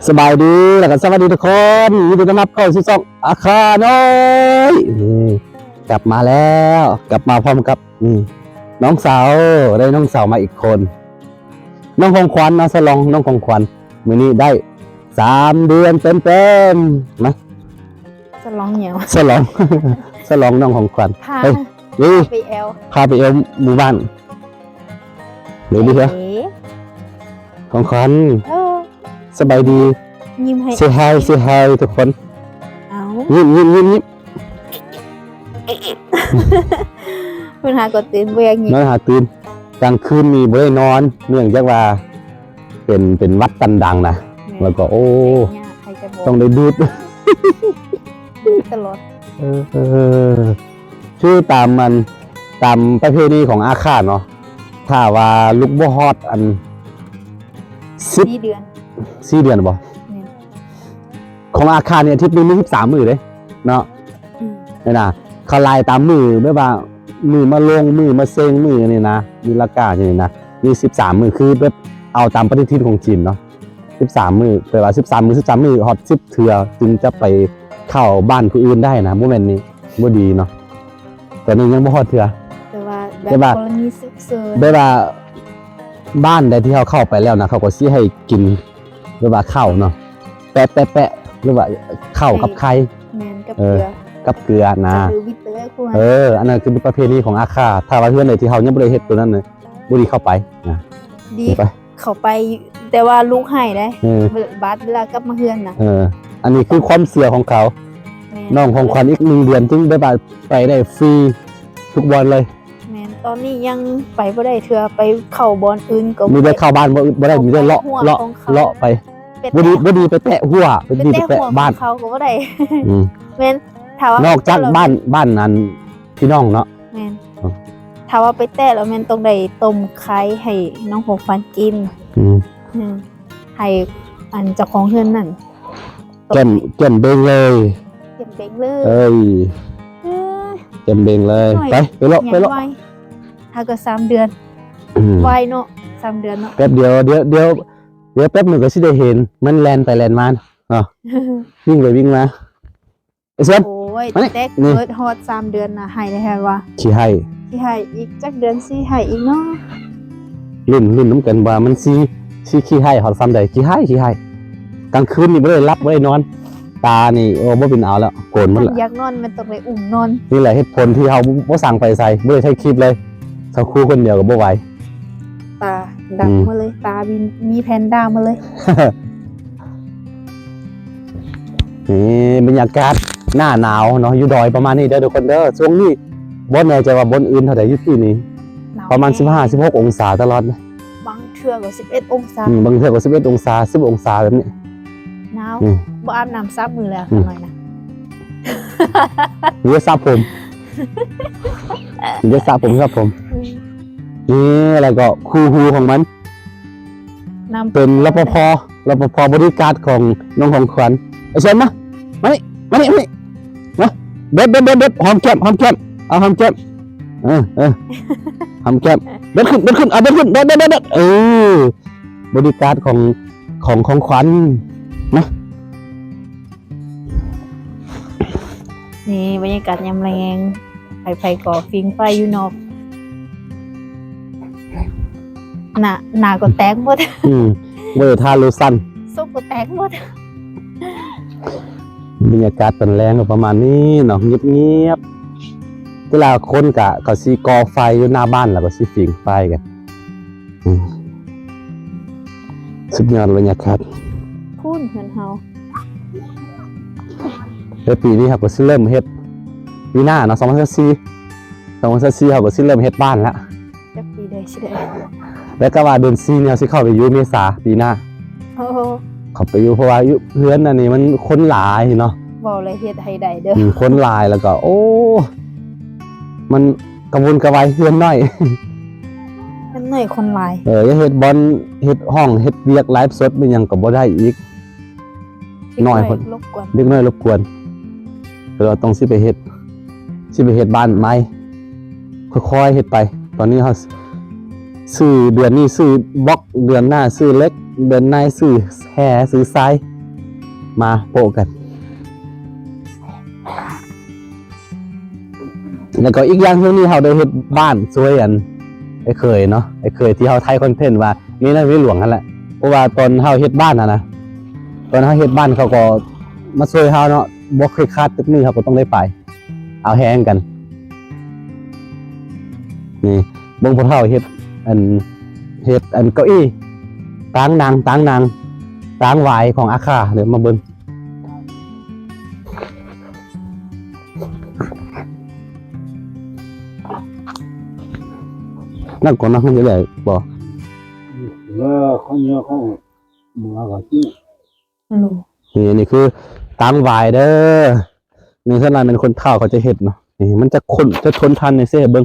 ສະບາຍດີ ແລ້ວກໍສະຫວັດດີທຸກຄົນ ຍິນດີຕ້ອນຮັບເຂົ້າສູ່ຊ່ອງອາຄານ້ອຍ. ນີ້ກັບມາແລ້ວ ກັບມາພ້ອມກັບ ນີ້ ນ້ອງສາວ ໄດ້ນ້ອງສາວມາອີກຄົນ ນ້ອງຂອງຂວັນເນາະ ສະຫຼອງນ້ອງຂອງຂວັນ ມື້ນີ້ໄດ້ສາມເດືອນເຕັມໆ ມາ ສະຫຼອງຫຍັງ? ສະຫຼອງ ສະຫຼອງນ້ອງຂອງຂວັນ ພາ ເຮີ້ຍ ນີ້ ພາໄປແອວ ພາໄປແອວໝູ່ບ້ານ. ເດ ເດ ຂອງຂວັນ ເອີ ສະບາຍດີ ຍິ້ມໃຫ້ ເຊຮາຍ ເຊຮາຍທຸກຄົນ. ເອົາ ຍິ້ມ ຍິ້ມ ຍິ້ມ ຍິ້ມ ເພິ່ນຫາກໍຕື່ນ ບໍ່ຢາກຍິ້ມ ນອນຫາຕື່ນ. ກາງຄືນນີ້ບໍ່ໄດ້ນອນ ເນື່ອງຈາກວ່າເປັນ ເປັນຫວັດຕັນດັງນະ. ແມ່ນ ແລ້ວກໍ ໂອ້ ເປັນຍາກ ໃຜຈະບອກ ຕ້ອງໄດ້ດູດ ດູດຕະຫຼອດ. ເອີ ຄືຕາມອັນ ຕາມປະເພນີຂອງອາຄາເນາະ ຖ້າວ່າລູກບໍ່ຮອດອັນ ສິບ ສີ່ເດືອນ ສີ່ເດືອນບໍ່? ແມ່ນ ຂອງອາຄານີ້ອາທິດໜຶ່ງມີສິບສາມມື້ເດ້ເນາະ. ອືມ ນີ້ນະ ເຂົາລາຍຕາມມື້ ແບບວ່າມື້ມະລົງ ມື້ມະເສັງ ມື້ນີ້ນະ ມື້ລະການີ້ນະ ມີສິບສາມມື້ ຄືແບບເອົາຕາມປະຕິທິນຂອງຈີນເນາະ. ສິບສາມມື້ ແປວ່າສິບສາມມື້ ສິບສາມມື້ ຮອດສິບເທື່ອຈຶ່ງຈະໄປເຂົ້າບ້ານຜູ້ອື່ນໄດ້ນະ ບໍ່ແມ່ນນີ້ ບໍ່ດີເນາະ. ຕອນນີ້ຍັງບໍ່ຮອດເທື່ອ ແຕ່ວ່າແບບ ແຕ່ວ່າ ກໍລະນີສຸກເສີນ ແບບວ່າບ້ານໃດທີ່ເຮົາເຂົ້າໄປແລ້ວນະ ເຂົາກໍຊິໃຫ້ກິນແບບວ່າເຂົ້າເນາະ ແປະໆໆ ຫຼືວ່າເຂົ້າກັບໄຂ່ ແມ່ນ ກັບເກືອ ເອີ ກັບເກືອນະ ເອີ ອັນນັ້ນຄືປະເພນີຂອງອາຄາ. ຖ້າວ່າເຮືອນໃດທີ່ເຮົາຍັງບໍ່ໄດ້ເຮັດໂຕນັ້ນນະ ບໍ່ດີເຂົ້າໄປນະ ດີໄປ ເຂົ້າໄປ ແຕ່ວ່າລູກໃຫ້ເດ້ ເອີ ບາດເວລາກັບມາເຮືອນນະ. ເອີ ອັນນີ້ຄືຄວາມເຊື່ອຂອງເຂົາ. ແມ່ນ ນ້ອງຂອງຂວັນອີກໜຶ່ງເດືອນຈຶ່ງໄດ້ໄປ ໄປໄດ້ຟຣີທຸກບ່ອນເລີຍ. ແມ່ນ ຕອນນີ້ຍັງໄປບໍ່ໄດ້ເທື່ອ ໄປເຂົ້າບ່ອນອື່ນກໍມີແຕ່ເຂົ້າບ້ານບໍ່ ບໍ່ໄດ້ ມີແຕ່ເລາະ ເລາະ ເລາະໄປ. ບໍ່ດີ ບໍ່ດີໄປແຕະຮົ້ວ ບໍ່ດີໄປແຕະບ້ານ ເຂົາກໍບໍ່ໄດ້. ອືມ ແມ່ນ ຖ້າວ່ານອກຈາກບ້ານ ບ້ານອັນ ພີ່ນ້ອງເນາະ. ແມ່ນ ຖ້າວ່າໄປແຕະແລ້ວແມ່ນຕ້ອງໄດ້ຕົ້ມໄຂ່ໃຫ້ນ້ອງຂອງຂວັນກິນ. ອືມ ອືມ ໃຫ້ອັນເຈົ້າຂອງເຮືອນນັ້ນ ແກ້ມ ແກ້ມເບັງເລີຍ ແກ້ມເບັງເລີຍ. ເອີຍ ເອີຍ ແກ້ມເບັງເລີຍ. ໄປ ໄປເລາະ ໄປເລາະ ຫາກໍສາມເດືອນ. ອືມ ໄວເນາະ ສາມເດືອນເນາະ ແປັບດຽວ ດຽວ ດຽວ ດຽວແປັບໜຶ່ງກໍຊິໄດ້ເຫັນມັນແລ່ນໄປແລ່ນມາເນາະ ວິ່ງໄປວິ່ງມາ. ໄອ້ເຊນ ໂອ້ຍ ມານີ້ ແຕ່ເກີດຮອດສາມເດືອນນະ ໄຫ້ແທ້ວ່າ ຂີ້ໄຫ້ ຂີ້ໄຫ້ອີກຈັກເດືອນຊິໄຫ້ອີກເນາະ. ລຸ້ນ ລຸ້ນນຳກັນວ່າມັນຊິ ຊິຂີ້ໄຫ້ຮອດສ່ຳໃດ. ຂີ້ໄຫ້ ຂີ້ໄຫ້ ກາງຄືນນີ້ບໍ່ໄດ້ຫຼັບບໍ່ໄດ້ນອນ ຕານີ້ ໂອ້ ບໍ່ເປັນເອົາແລ້ວ ໂກນໝົດລະ. ຄັນຢາກນອນແມ່ນຕ້ອງໄດ້ອຸ້ມນອນ. ນີ້ແຫຼະເຫດຜົນທີ່ເຮົາບໍ່ ບໍ່ສ້າງໄປໃສ ບໍ່ໄດ້ຖ່າຍຄລິບເລີຍ ເຊົາຄູຄົນດຽວກໍບໍ່ໄຫວ. ຕາດັບ ອືມ ໝົດເລີຍ ຕາມີ ມີແພນດ້າໝົດເລີຍ. ນີ້ບັນຍາກາດໜ້າໜາວເນາະ ຢູ່ດອຍປະມານນີ້ເດີທຸກຄົນເດີ. ຊ່ວງນີ້ບໍ່ແນ່ໃຈວ່າບ່ອນອື່ນເທົ່າໃດ ຢູ່ທີ່ນີ້ປະມານສິບຫ້າ ສິບຫົກອົງສາຕະຫຼອດ. ບາງເທື່ອກໍສິບເອັດອົງສາ ອືມ ບາງເທື່ອກໍສິບເອັດອົງສາ ສິບອົງສາແບບນີ້. ໜາວ ອືມ ບໍ່ອາບນ້ຳສາມມື້ແລ້ວ ອືມ ຂ້ານ້ອຍນະ. ເດ ສະຜົມ ເດ ສະຜົມ ສະຜົມ. ອືມ ນີ້ ແລ້ວກໍຄູ່ຫູຂອງມັນ ນຳ ເປັນ ລປພ ລປພ ບໍດີກາດຂອງນ້ອງຂອງຂວັນ. ໄອ້ເຊນ ມາ ມານີ້ ມານີ້ ມານີ້ ມາ ເດັດ ເດັດ ເດັດ ເດັດ ຫອມແກ້ມ ຫອມແກ້ມ ເອົາຫອມແກ້ມ ເອີ ເອີ ຫອມແກ້ມ ເດັດຂຶ້ນ ເດັດຂຶ້ນ ເອົາເດັດຂຶ້ນ ເດັດ ເດັດ ເດັດ ເອີ ບໍດີກາດຂອງ ຂອງຂອງຂວັນ ມາ. ນີ້ບັນຍາກາດຍາມແລງ ໃຜໆກໍຟິງໄຟຢູ່ນອກ ໜ້າ ໜ້າກໍແຕກໝົດ. ອືມ ບໍ່ໄດ້ທາໂລຊັນ ສົບກໍແຕກໝົດ. ບັນຍາກາດຕອນແລງກໍປະມານນີ້ເນາະ ງຽບໆ ແຕ່ລະຄົນກະ ເຂົາຊິກໍ່ໄຟຢູ່ໜ້າບ້ານ ແລ້ວກໍຊິຟິງໄຟກັນ. ອືມ ສຸດຍອດບັນຍາກາດ ພຸ້ນເຮືອນເຮົາ. ແຕ່ປີນີ້ເຮົາກໍຊິເລີ່ມເຮັດ ປີໜ້າເນາະ ສອງພັນຊາວສີ່ ສອງພັນຊາວສີ່ ເຮົາກໍຊິເລີ່ມເຮັດບ້ານລະ. ຈັກປີໃດຊິໄດ້ ແລ້ວກໍວ່າເດືອນສີ່ນີ້ເຮົາຊິເຂົ້າໄປຢູ່ ເມສາປີໜ້າ. ໂອ້ ເຂົ້າໄປຢູ່ ເພາະວ່າຢູ່ເຮືອນອັນນີ້ມັນຄົນຫຼາຍເນາະ. ເວົ້າແລ້ວເຮັດໃຫ້ໄດ້ເດີ. ອືມ ຄົນຫຼາຍ ແລ້ວກໍ ໂອ້ ມັນກະວົນກະວາຍ ເຮືອນນ້ອຍ ເຮືອນນ້ອຍຄົນຫຼາຍ. ເອີ ຢາກເຮັດບ່ອນ ເຮັດຫ້ອງ ເຮັດວຽກໄລຟ໌ສົດ ແມ່ນຫຍັງກໍບໍ່ໄດ້ອີກ. ເດັກນ້ອຍຄົນ ເດັກນ້ອຍລົບກວນ ກໍຕ້ອງຊິໄປເຮັດ ຊິໄປເຮັດບ້ານໃໝ່ ຄ່ອຍໆເຮັດໄປ. ຕອນນີ້ເຮົາຊື້ ເດືອນນີ້ຊື້ບລັອກ ເດືອນໜ້າຊື້ເຫຼັກ ເດືອນໜ້າຊື້ແຮ່ ຊື້ຊາຍ. ມາໂປະກັນ. ແລ້ວກໍອີກຢ່າງ ຊ່ວງນີ້ເຮົາໄດ້ເຮັດບ້ານຊ່ວຍອັນ ອ້າຍເຂີຍເນາະ, ອ້າຍເຂີຍທີ່ເຮົາຖ່າຍຄອນເທັນວ່າເມຍນ້ອຍເມຍຫຼວງຫັ້ນແຫຼະ. ເພາະວ່າຕອນເຮົາເຮັດບ້ານຫັ້ນນະ ຕອນເຮົາເຮັດບ້ານເຂົາກໍມາຊ່ວຍເຮົາເນາະ, ບໍ່ເຄີຍຂາດຈັກມື້ເຮົາກໍຕ້ອງໄດ້ໄປ ເອົາແຮງກັນ. ນີ້ເບິ່ງພໍ່ເຖົ້າເຮັດອັນ ເຮັດອັນເກົ້າอี้ ຕາງນັ່ງ ຕາງນັ່ງ ຕາງຫວາຍຂອງອາຄາ. ດຽວມາເບິ່ງ ນັ່ງກ່ອນນະ ມັນຈະໄດ້ບໍ່? ເອີ ເຂົາເໜີຍ ເຂົາໝູກະຕິ. ອັນນີ້ ນີ້ ນີ້ຄືຕາງຫວາຍເດີ. ນີ້ສ່ວນຫຼາຍແມ່ນຄົນເຖົ້າເຂົາຈະເຮັດເນາະ. ນີ້ມັນຈະຄົນ ຈະທົນທານ ນີ້ຊິໃຫ້ເບິ່ງ.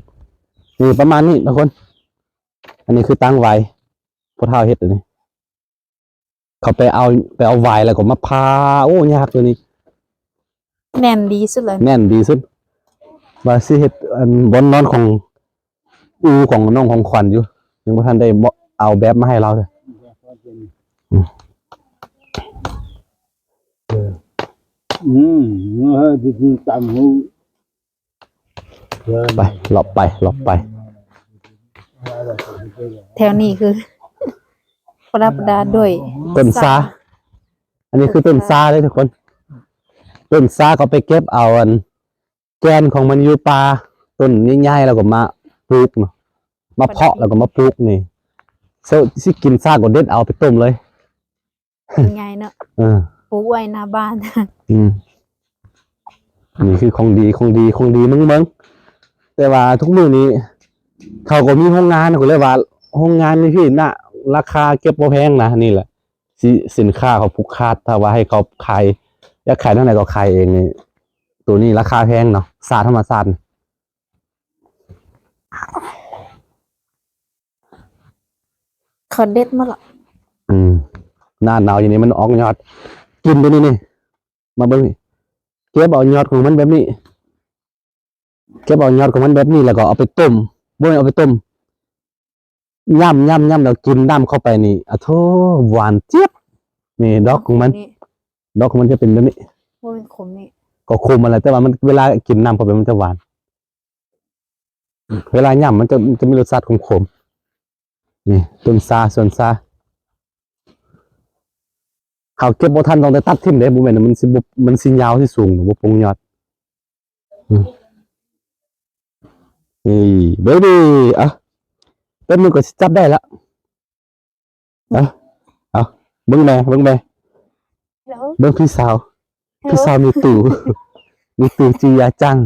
ນີ້ປະມານນີ້ທຸກຄົນ. ອັນນີ້ຄືຕາງຫວາຍ ພໍ່ເຖົ້າເຮັດອັນນີ້. ເຂົາໄປເອົາ ໄປເອົາຫວາຍແລ້ວກໍມາຜ່າ. ໂອ້ ຍາກຕົວນີ້. ແໜ້ນດີສຸດເລີຍ ແໜ້ນດີສຸດ. ວ່າຊິເຮັດອັນບ່ອນນອນຂອງ ອູ່ຂອງນ້ອງຂອງຂວັນຢູ່ ຍັງບໍ່ທັນໄດ້ເອົາແບບມາໃຫ້ລາວເທື່ອ. ອືມ ອືມ ເອີ ໄປກິນຕຳຫູ ໄປ ເລາະໄປ ເລາະໄປ. ແຖວນີ້ຄືປະດັບປະດາດ້ວຍຕົ້ນຊາ. ອັນນີ້ຄືຕົ້ນຊາເດ້ທຸກຄົນ. ຕົ້ນຊາເຂົາໄປເກັບເອົາອັນ ແກ່ນຂອງມັນຢູ່ປ່າ ຕົ້ນໃຫຍ່ໆ ແລ້ວກໍມາປູກເນາະ ມາເພາະແລ້ວກໍມາປູກນີ້. ເຊາະ ຊິກິນຊາກໍເດັດເອົາໄປຕົ້ມເລີຍ. ງ່າຍເນາະ ເອີ ປູກໄວ້ໜ້າບ້ານ. ອືມ ນີ້ຄືຂອງດີ ຂອງດີ ຂອງດີເມືອງ ເມືອງ. ແຕ່ວ່າທຸກມື້ນີ້ເຂົາກໍມີໂຮງງານ ເຂົາເອີ້ນວ່າໂຮງງານນີ້ພີ້ນະ ລາຄາເກັບບໍ່ແພງນະ. ນີ້ແຫຼະ ສິ ສິນຄ້າເຂົາຜູກຂາດ ຖ້າວ່າໃຫ້ເຂົາຂາຍ ຢາກຂາຍແນວໃດກໍຂາຍເອງນີ້. ໂຕນີ້ລາຄາແພງເນາະ ຊາທຳມະຊາດ. ເຂົາເດັດໝົດລະ. ອືມ ໜ້າໜາວຢູ່ນີ້ມັນອອກຍອດ ກິນໂຕນີ້ນີ້ ມາເບິ່ງນີ້ ເກັບເອົາຍອດຂອງມັນແບບນີ້. ເກັບເອົາຍອດຂອງມັນແບບນີ້ ແລ້ວກໍເອົາໄປຕົ້ມ ບໍ່ແມ່ນເອົາໄປຕົ້ມ ຫຍ້ຳ ຫຍ້ຳ ຫຍ້ຳ ແລ້ວກິນນ້ຳເຂົ້າໄປນີ້ ອະໂທ ຫວານຈຽບ. ນີ້ດອກຂອງມັນ ນີ້ ດອກຂອງມັນຈະເປັນແບບນີ້ ບໍ່ແມ່ນຂົມນີ້ ກໍຂົມຫັ້ນແຫຼະ ແຕ່ວ່າມັນ ເວລາກິນນ້ຳເຂົ້າໄປມັນຈະຫວານ. ເວລາຫຍ້ຳມັນຈະ ຈະມີລົດຊາດຂົມໆ. ນີ້ຕົ້ນຊາ ສວນຊາ ເຮົາເກັບບໍ່ທັນ ຕ້ອງໄດ້ຕັດຖິ້ມເດ້ ບໍ່ແມ່ນມັນຊິບໍ່ ມັນຊິຍາວ ຊິສູງ ບໍ່ປົງຍອດ. ອືມ ນີ້ເບບີ ອ່ະ ແປັບໜຶ່ງກໍຊິຈັບໄດ້ລະ. ເອົາ ເອົາ ເບິ່ງແມ່ ເບິ່ງແມ່ ເບິ່ງພີ່ສາວ ພີ່ສາວມີຕູ້ ມີຕູ້ຈີຢາຈັງ.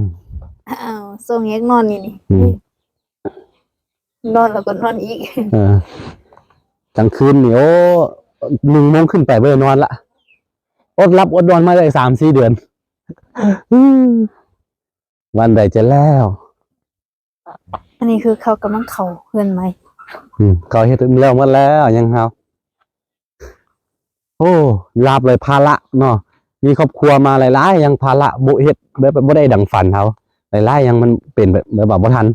ອ້າວ ຊົງແຍກນອນນີ້ນີ້ ອືມ ນອນແລ້ວກໍນອນອີກ. ເອີ ກາງຄືນນີ້ ໂອ້ ໜຶ່ງໂມງຂຶ້ນໄປບໍ່ໄດ້ນອນລະ ອົດຫຼັບອົດນອນມາໄດ້ສາມສີ່ເດືອນ. ວັນໃດຈະແລ້ວ? ອັນນີ້ຄືເຂົາກຳລັງເຂົ້າເຮືອນໃໝ່. ອືມ ເຂົາເຮັດແລ້ວໝົດແລ້ວ ຍັງເຮົາ. ໂອ້ ລາບເລີຍ ພາລະເນາະ ມີຄອບຄົວມາຫຼາຍໆ ຍັງພາລະບໍ່ເຮັດ ແບບບໍ່ໄດ້ດັ່ງຝັນເຮົາ ຫຼາຍໆ ຍັງມັນເປັນແບບ ແບບວ່າບໍ່ທັນ.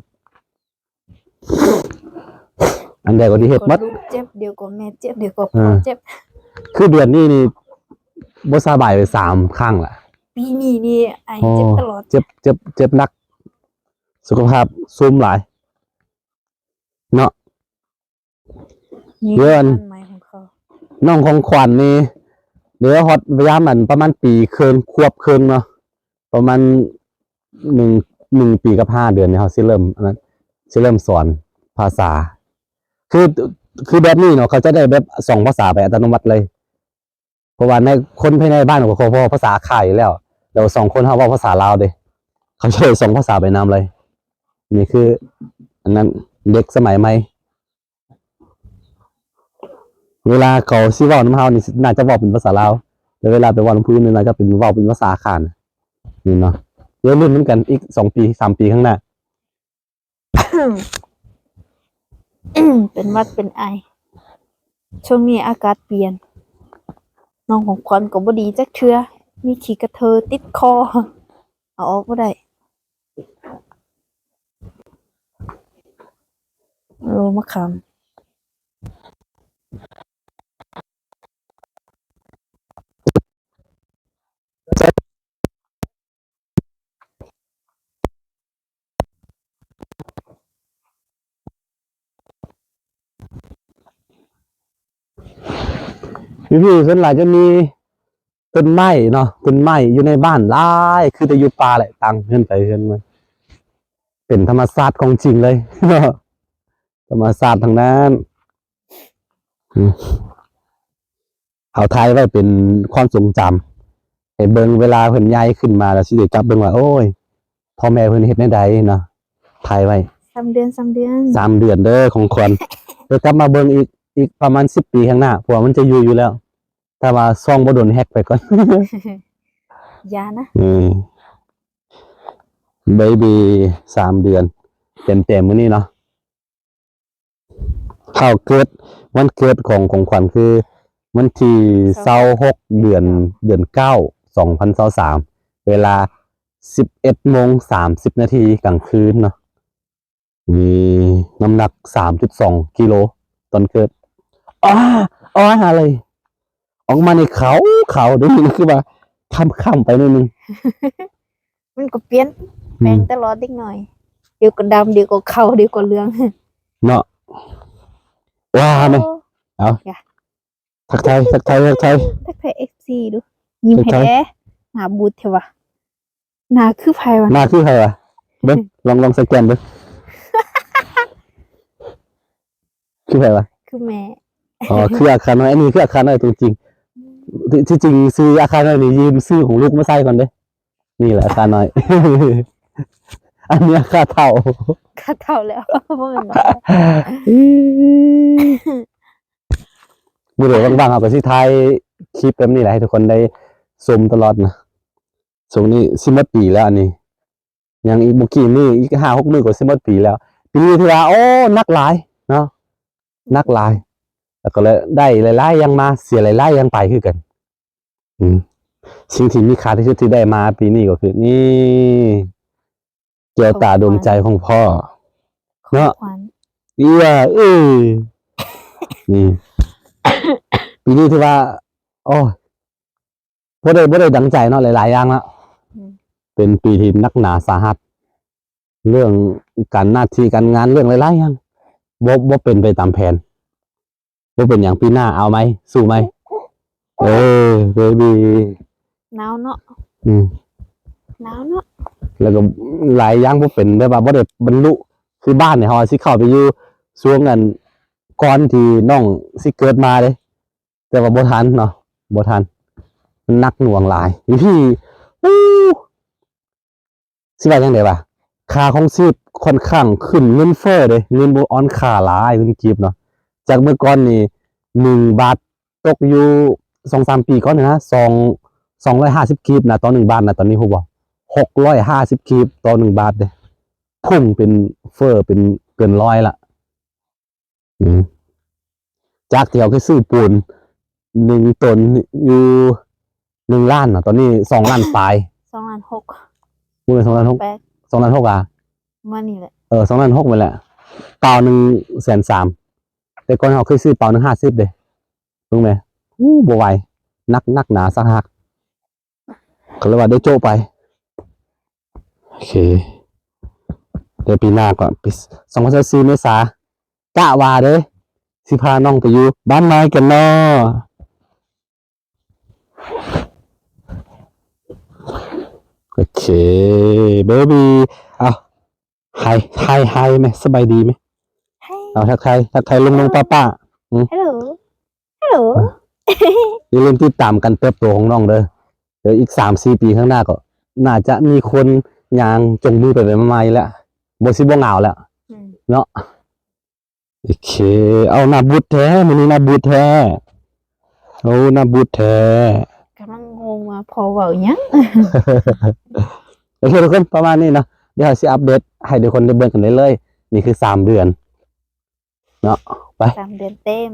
ອັນໃດກໍຊິເຮັດໝົດ ລູກເຈັບ ດຽວກໍແມ່ເຈັບ ດຽວກໍພໍ່ເຈັບ. ຄືເດືອນນີ້ນີ້ບໍ່ສະບາຍໄປສາມຄັ້ງລະ. ປີນີ້ນີ້ອ້າຍເຈັບຕະຫຼອດ ເຈັບ ເຈັບ ເຈັບໜັກ ສຸຂະພາບໂຊມຫຼາຍເນາະ. ເດືອນ ນ້ອງຂອງຂວັນນີ້ ເຫຼືອຮອດຍາມອັນປະມານປີເຄິ່ງ ຂວບເຄິ່ງເນາະ ປະມານໜຶ່ງ ໜຶ່ງປີກັບຫ້າເດືອນນີ້ ເຮົາຊິເລີ່ມອັນນັ້ນ ຊິເລີ່ມສອນພາສາ. ຄື ຄືແບບນີ້ເນາະ ເຂົາຈະໄດ້ແບບສອງພາສາໄປອັດຕະໂນມັດເລີຍ ເພາະວ່າໃນຄົນພາຍໃນບ້ານເຂົາເວົ້າພາສາອາຂ່າຢູ່ແລ້ວ ແລ້ວສອງຄົນເຮົາເວົ້າພາສາລາວເດ້ ເຂົາຈະໄດ້ສອງພາສາໄປນຳເລີຍ. ນີ້ຄືອັນນັ້ນ ເດັກສະໄໝໃໝ່ ເວລາເຂົາຊິເວົ້ານຳເຮົານີ້ ໜ້າຈະເວົ້າເປັນພາສາລາວ ແຕ່ເວລາໄປເວົ້ານຳຜູ້ອື່ນນີ້ ໜ້າຈະເປັນ ເວົ້າເປັນພາສາອາຂ່ານີ້ເນາະ. ດຽວລຸ້ນນຳກັນອີກສອງປີ ສາມປີຂ້າງໜ້າ. ເປັນຫວັດເປັນໄອ ຊ່ວງນີ້ອາກາດປ່ຽນ ນ້ອງຂອງຂວັນກໍບໍ່ດີຈັກເທື່ອ ມີຂີ້ກະເທີຕິດຄໍ ເອົາອອກບໍ່ໄດ້. ໂລມະຂາມ. ຢູ່ໆ ສ່ວນຫຼາຍຈະມີຕົ້ນໄມ້ເນາະ ຕົ້ນໄມ້ຢູ່ໃນບ້ານຫຼາຍ ຄືແຕ່ຢູ່ປ່າແຫຼະ ຕ່າງເຮືອນໃຜເຮືອນມັນ ເປັນທຳມະຊາດຂອງຈິງເລີຍເນາະ ທຳມະຊາດທັງນັ້ນ. ອືມ ເອົາຖ່າຍໄວ້ເປັນຄວາມຊົງຈຳ ໃຫ້ເບິ່ງເວລາເພິ່ນໃຫຍ່ຂຶ້ນມາແລ້ວ ຊິໄດ້ກັບເບິ່ງວ່າ ໂອ້ຍ ພໍ່ແມ່ເພິ່ນເຮັດແນວໃດເນາະ ຖ່າຍໄວ້ ສາມເດືອນ ສາມເດືອນ ສາມເດືອນເດີ ຂອງຂວັນ ໄດ້ກັບມາເບິ່ງອີກ ອີກປະມານສິບປີຂ້າງໜ້າ ເພາະວ່າມັນຈະຢູ່ ຢູ່ແລ້ວ ແຕ່ວ່າຊ່ອງບໍ່ດົນແຮັກໄປກ່ອນ ຢ່ານະ ເອີ ເບບີ ສາມເດືອນ ເຕັມໆ ມື້ນີ້ເນາະ. ເຂົ້າເກີດ ວັນເກີດຂອງ ຂອງຂວັນຄືວັນທີຊາວຫົກ ຊາວຫົກ ເດືອນ ເດືອນເກົ້າ ສອງພັນຊາວສາມ ເວລາສິບເອັດໂມງສາມສິບນາທີກາງຄືນເນາະ. ມີນ້ຳໜັກສາມຈຸດສອງກິໂລຕອນເກີດ. ອ້າ ອ້າ ຫາເລີຍ ອອກມານີ້ຂາວ ຂາວ ດຽວນີ້ຄືວ່າຄ້ຳໆ ໄປໜ້ອຍໜຶ່ງ. ມັນກໍປ່ຽນ ອືມ ແປງຕະຫຼອດເດັກນ້ອຍ ດຽວກໍດຳ ດຽວກໍຂາວ ດຽວກໍເຫຼືອງເນາະ. ວ້າ ໂອ້ ແມ່ນ ເອົາ ຢາ ທັກທາຍ ທັກທາຍ ທັກທາຍ ທັກທາຍເອັຟຊີດູ ຍິ້ມໃຫ້ແດ່ ໜ້າບູດແທ້ວະ. ໜ້າຄືໃຜວະ? ໜ້າຄືໃຜວະ? ເບິ່ງ ລອງ ລອງສະແກນເບິ່ງ ຄືໃຜວະ? ຄືແມ່. ອໍ ຄືອາຄານ້ອຍ ອັນນີ້ຄືອາຄານ້ອຍຕົວຈິງ. ອືມ ທີ່ ທີ່ຈິງຊື່ອາຄານ້ອຍນີ້ ຢືມຊື່ຂອງລູກມາໃສ່ກ່ອນເດ້. ນີ້ແຫຼະອາຄານ້ອຍ ອັນນີ້ອາຄາເຖົ້າ ຄາເຖົ້າແລ້ວ ບໍ່ແມ່ນ ມື້ໃດວ່າງໆ ເຮົາກໍຊິຖ່າຍຄລິບແບບນີ້ແຫຼະ ໃຫ້ທຸກຄົນໄດ້ຊົມຕະຫຼອດນະ. ຊ່ວງນີ້ຊິໝົດປີແລ້ວ ອັນນີ້ຍັງອີກບໍ່ກີ້ມື້ ອີກຫ້າຫົກມື້ກໍຊິໝົດປີແລ້ວ. ປີນີ້ຖືວ່າ ໂອ້ ໜັກຫຼາຍເນາະ ໜັກຫຼາຍ ແລ້ວກໍໄດ້ຫຼາຍໆຢ່າງມາ ເສຍຫຼາຍໆຢ່າງໄປຄືກັນ. ອືມ ສິ່ງທີ່ມີຄ່າທີ່ສຸດທີ່ໄດ້ມາປີນີ້ກໍຄື ນີ້ ແກ້ວຕາດວງໃຈຂອງພໍ່ເນາະ. ຂອງຂວັນ ເອື້ອ ເອີ ນີ້ ປີນີ້ຖືວ່າ ໂອ້ຍ ບໍ່ໄດ້ ບໍ່ໄດ້ດັ່ງໃຈເນາະ ຫຼາຍໆຢ່າງເນາະ. ອືມ ເປັນປີທີ່ໜັກໜາສາຫັດ ເລື່ອງການໜ້າທີ່ການງານ ເລື່ອງຫຼາຍໆຢ່າງ ບໍ່ ບໍ່ເປັນໄປຕາມແຜນ. ບໍ່ເປັນຫຍັງ ປີໜ້າເອົາໃໝ່ ສູ້ໃໝ່. ເອີ ເບບີ ໜາວເນາະ. ອືມ ໜາວເນາະ ແລ້ວກໍຫຼາຍຢ່າງບໍ່ເປັນ ແບບວ່າບໍ່ໄດ້ບັນລຸ ຄືບ້ານນີ້ ເຮົາຊິເຂົ້າໄປຢູ່ຊ່ວງອັນ ກ່ອນທີ່ນ້ອງຊິເກີດມາເດ້ ແຕ່ວ່າບໍ່ທັນເນາະ ບໍ່ທັນ ມັນໜັກໜ່ວງຫຼາຍ. ຢູ່ພີ້ ອູ້ ຊິວ່າຈັ່ງໃດວະ ຄ່າຄອງຊີບຂ້ອນຂ້າງຂຶ້ນ ເງິນເຟີ້ເດ້ ເງິນບໍ່ອ່ອນຄ່າຫຼາຍ ເງິນກີບເນາະ. ຈາກເມື່ອກ່ອນນີ້ ໜຶ່ງບາດຕົກຢູ່ ສອງສາມປີກ່ອນນີ້ນະ ສອງ ສອງຮ້ອຍຫ້າສິບກີບນະ ຕໍ່ໜຶ່ງບາດນະ. ຕອນນີ້ຮູ້ບໍ່ ຫົກຮ້ອຍຫ້າສິບກີບຕໍ່ໜຶ່ງບາດເດ້ ພຸ່ງເປັນເຟີ້ເປັນເກີນຮ້ອຍລະ. ອືມ ຈາກທີ່ເຮົາເຄີຍຊື້ປູນໜຶ່ງຕົນຢູ່ໜຶ່ງລ້ານເນາະ ຕອນນີ້ສອງລ້ານປາຍ ສອງລ້ານຫົກ ບໍ່ແມ່ນສອງລ້ານຫົກ ສອງລ້ານຫົກ ອາ ປະມານນີ້ແຫຼະ ເອີ ສອງລ້ານຫົກ ແມ່ນແຫຼະ. ປາວໜຶ່ງແສນສາມ ແຕ່ກ່ອນເຮົາເຄີຍຊື້ປາວໜຶ່ງຫ້າສິບເດ້ ເບິ່ງແມ ອູ້ ບໍ່ໄຫວ ໜັກ ໜັກໜາສາຫັດ. ກໍເລີຍວ່າໄດ້ໂຈະໄປ. ໂອເຄ ແຕ່ປີໜ້າກໍປີສອງພັນຊາວສີ່ ເມສາ ກະວ່າເດ້ ຊິພານ້ອງໄປຢູ່ບ້ານໃໝ່ກັນເນາະ. ໂອເຄ ເບບີ ເອົາ ໄຮ ໄຮ ໄຮແມ ສະບາຍດີແມ ໄຮ ເອົາ ທັກທາຍ ທັກທາຍລຸງໆ ປ້າໆ ອືມ ຮັລໂຫຼ ຮັລໂຫຼ ຢ່າລືມຕິດຕາມການເຕີບໂຕຂອງນ້ອງເດີ. ດຽວອີກສາມສີ່ປີຂ້າງໜ້າກໍໜ້າຈະມີຄົນຍ່າງຈົງມືໄປໄປມາໆຢູ່ແລ້ວ ບໍ່ ຊິບໍ່ເຫງົາແລ້ວ ອືມ ເນາະ. ໂອເຄ ເອົາ ໜ້າບຸດແທ້ ມື້ນີ້ໜ້າບຸດແທ້ ໂອ້ ໜ້າບຸດແທ້ ກຳລັງງົງວ່າພໍ່ເວົ້າຫຍັງ. ໂອເຄ ທຸກຄົນ ປະມານນີ້ເນາະ ດຽວເຮົາຊິອັບເດດໃຫ້ທຸກຄົນໄດ້ເບິ່ງກັນໄດ້ເລີຍ. ນີ້ຄືສາມເດືອນ ເນາະ ໄປ ສາມເດືອນເຕັມ